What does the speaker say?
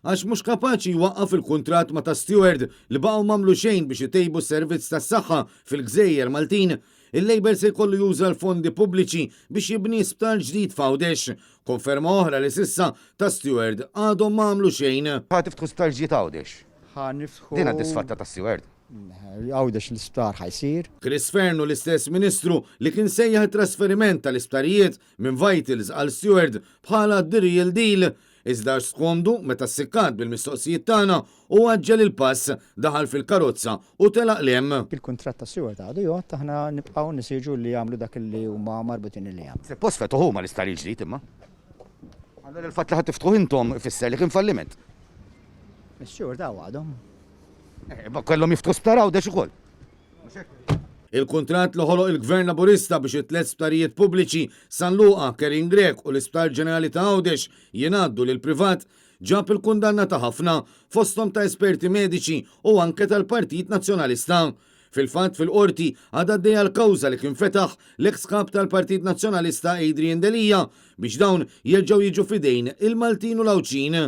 Għax mhux kapaċi jwaqqaf il-kuntratt ma' ta' Steward li baqgħu m'għamlu xejn biex itejbu s-servizz tas-saħħa fil-gżejjer Maltin, il-Labour se jkollu juża l-fondi pubbliċi biex jibni sptar ġdid f'Għawdex. Konferma oħra li s'issa ta' Steward għadhom ma għamlu xejn. Ħa tiftħu sptar ġdid Għawdex. Ħa niftħu. Din għad-disfatta ta' Steward. Għawdex l-isptar ħa jsir. Chris Fearne hu l-istess Ministru li kien sejjaħ it-trasferiment tal-isptarijiet minn Vitals għal Steward bħala the real deal. Iżda għax skomdu meta ssikkat bil-mistoqsijiet tagħna hu għaġġel il-pass, daħal fil-karozza u telaq 'l hemm. Il-kuntratt ta' Steward għadu jgħodd, aħna nibqgħu nesiġu li jagħmlu dak li huma marbutin li jagħmlu. Suppost fetħuh huma l-isptar il-ġdid imma. Allura il-fatt li ħa tiftħuh intom ifisser li kien falliment. Is-Steward hawn għadhom. Eh, ma kellhom jiftħu sptar Għawdex ukoll. Il-kuntratt li ħoloq il-Gvern Laburista biex it-tliet sptarijiet pubbliċi, San Luqa, Kerin Grech u l-Isptar Ġenerali ta' Għawdex jingħaddu lill-privat, ġab il-kundanna ta' ħafna, fosthom ta' esperti mediċi u anke tal-Partit Nazzjonalista. Fil-fatt, fil-Qorti għadha għaddejja l-kawża li kien fetaħ l-eks Kap tal-Partit Nazzjonalista Adrian Delia biex dawn jerġgħu jiġu f'idejn il-Maltin u l-Għawdxin.